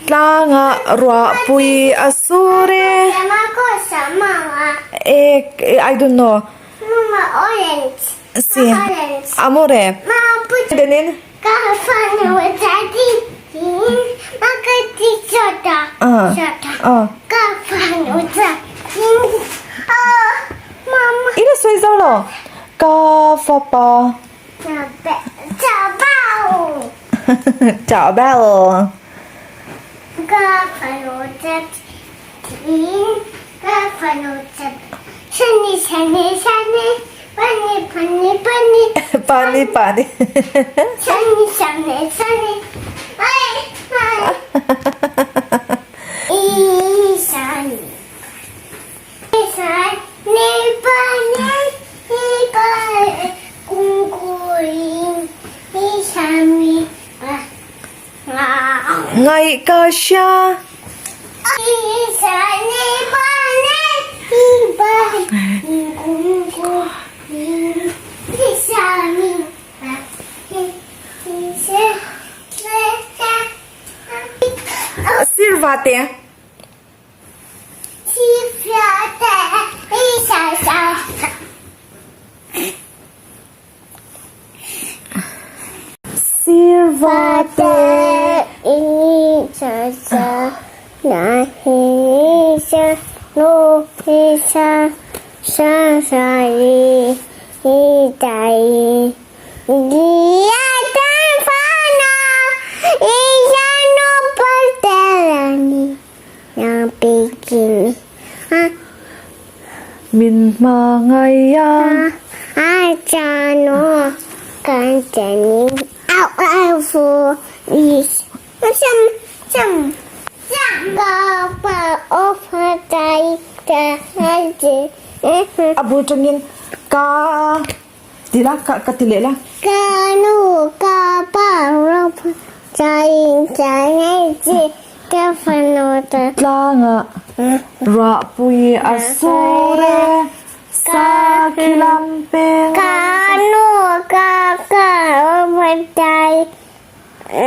Tlangah ruahpui a sur e. Ek I don't know. Si amore. Denin. Ila sawi zo lo. Ka fapa. Chào bell. Pani pani. Ngaih ka hria. Sirva te. Sirva te. Min hma ngai a. A bul tangin ka ti la ka ti leh la. Tlangah ruahpui a sur e, sakhi lam peng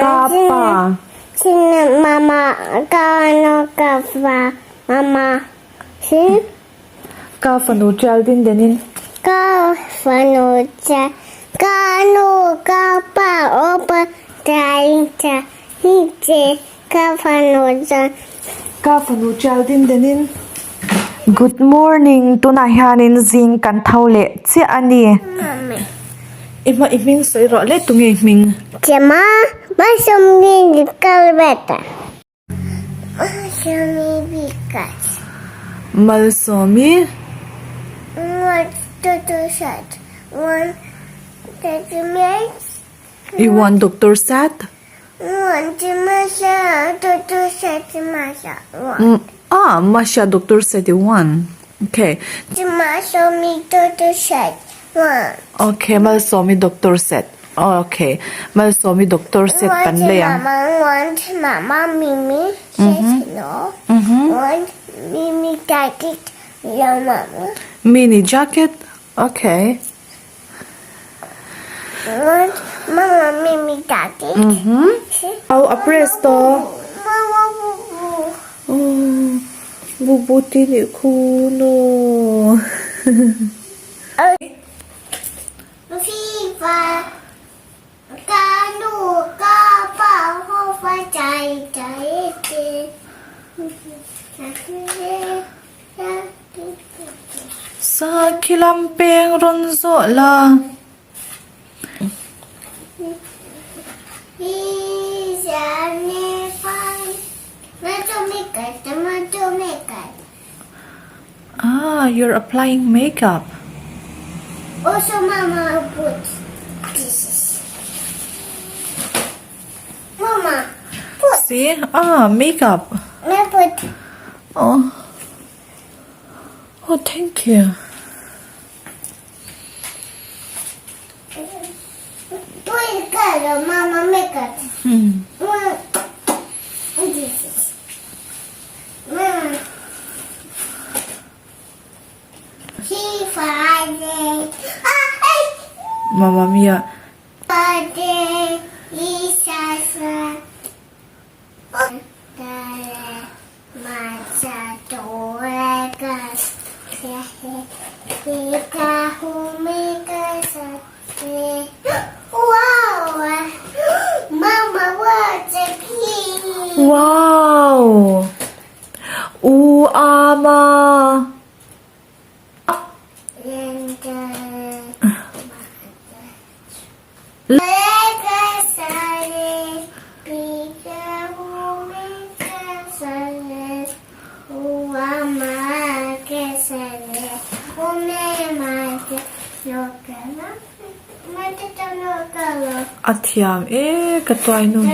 Ka pa. Ka fanu tial din denin. Ka fanu cha ka nu ka pa opa tai cha hi che ka fanu cha. Ka fanu tial din denin. Good morning tunah hianin zing kan tho leh chiah a ni. I hma i hming sawi rawh le tunge i hming? Chema Malsawmi Kalveta. Malsawmi. You want doctor set? Ah, Masha doctor set you want. Okay. Okay, Malsawmi doctor set. Okay, Malsawmi doctor set kan lei ang. Mini jacket? Okay. Au a press tawh. Oh, bubu ti nih khu no. Sakhi lam peng rawn zawh la. Ah, you're applying makeup. Also, Mama put this. Mama, put. See? Ah, makeup. Mama put. Oh. Oh, thank you. Put color, Mama makeup. Hmm. This is. Mama. Mamma mia. Wow! U ama. A thiam e ka tuai nu hi.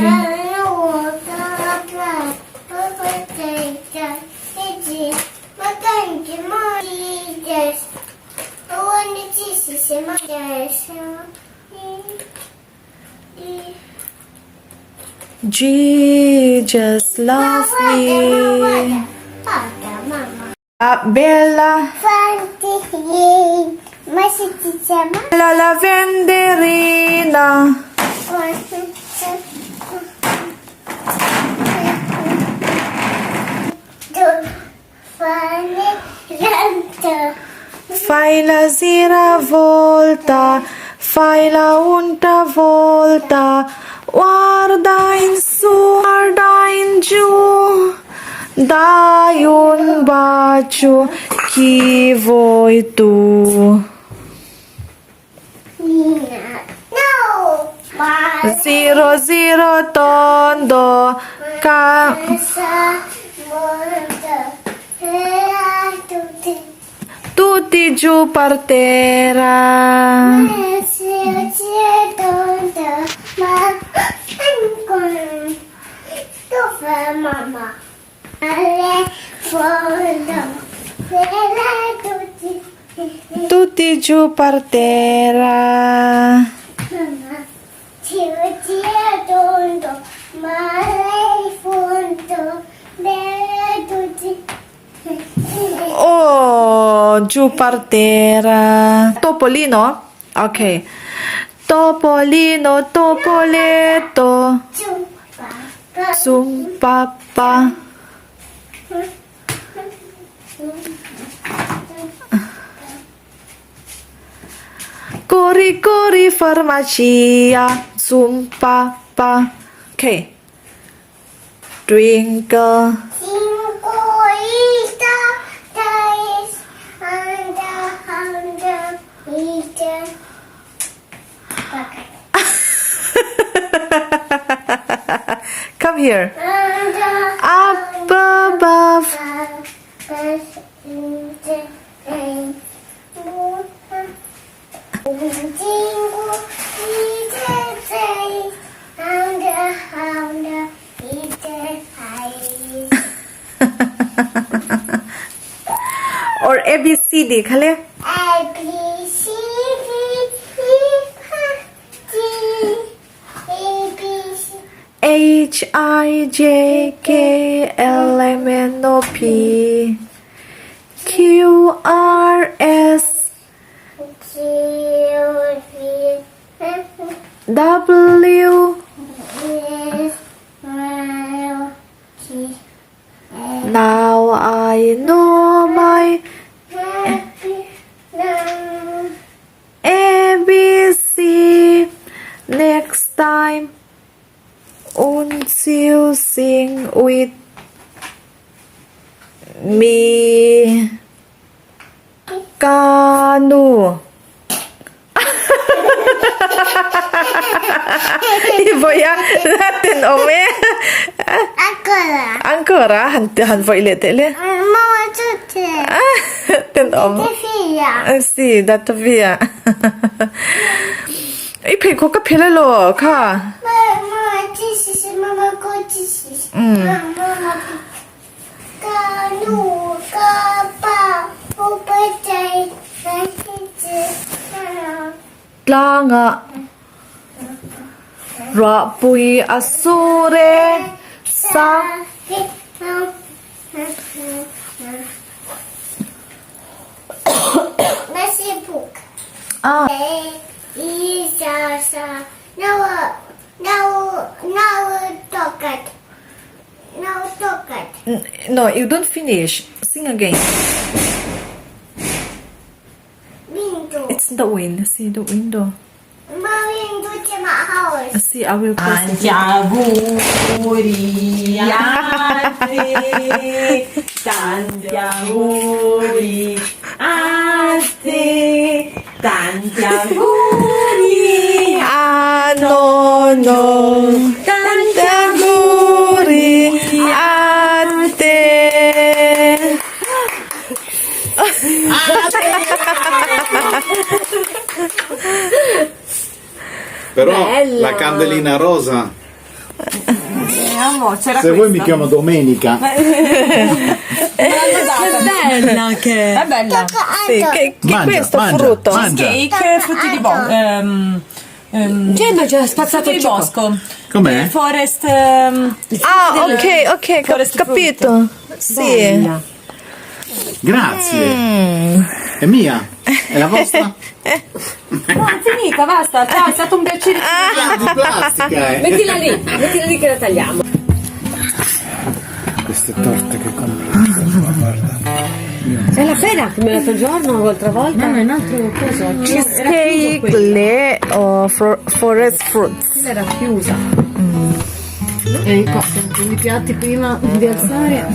Jesus loves me. Bella. La lavenderina. Fai la giravolta, fai la unta volta, guarda in su, guarda in giù, dai un bacio chi vuoi tu. Zero zero tondo ka Tutti giù per terra. Tutti giù per terra. Aw, giù per terra. Topolino? Ok. Topolino, topoletto. Zum papa. Corri, corri, farmacia. Zum papa. Ok. Twinkle. Come here. Up above. Or ABCD kha le. H I J K L M N O P Q R S W Now I know my ABC Next time won't you sing with me Ka nu I vawi a la tenawm e. Ancora. Ancora han han vawi leh teh le. Mamma tutte. Tenawm. Date via. Si date via. I pheikhawk ka phel elaw kha. Mamma mamma mamma Ka nu ka pa upa chai Tlangah ruahpui a sur e sa. No, you don't finish. Sing again. Window. It's the wind. See the window. Ma window che ma hao. Sì, I will post it. Tanti auguri a te, tanti auguri a te, tanti auguri A nonno, tanti auguri a te. Però la candelina rosa. C'era Se vuoi mi chiamo Domenica. Che bella che è bella. Sì, che, che Mangia, questo mangia, frutto? mangia. Cake, frutti di bosco. Ehm, ehm, Gemma già spazzato frutti il di bosco. Com'è? Eh, Forest. ehm, Ah, ok, ok, Forest capito. Sì. Grazie. Mm. È mia. È la vostra? No, è finita, basta. Ciao, è stato un piacere. Ah, di plastica, eh. Mettila lì, mettila lì che la tagliamo. Queste torte che compro. Guarda. È la pena come l'altro giorno o l'altra volta. No, è un altro coso. Cheesecake le oh, forest fruits. Era chiusa. Ecco, i piatti prima di alzare.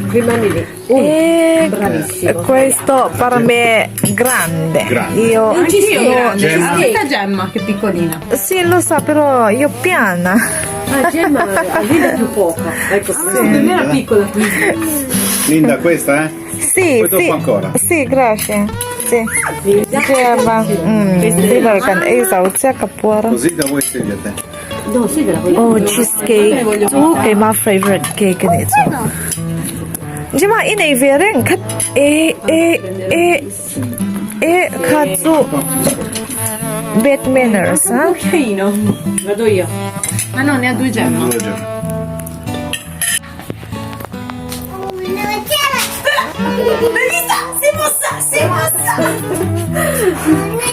Rimani lì. E Bravissimo. questo per me è grande. Grande. Io Un cheesecake. Gemma. Questa Gemma, che piccolina. Sì, lo so, però io piana. Ah, Gemma almeno più poca. Ecco, Ah, per me era piccola. Linda, questa, eh? Sì, Poi dopo sì. ancora. Sì, grazie. Sì. Gemma. Mm, 呢個近 A 手即刻播啦。 Così da voi scegliete. No, sì, ve la voglio. Oh, cheesecake chu keima favorite cake a nih chu. Jima i nei ve reng khat e e e e kha chu bad manners a. Un cucchiaino. Vado io. Ah no, ne ha due Gemma. Due Gemma. L'hai vista? Si è mossa! Si è mossa! Una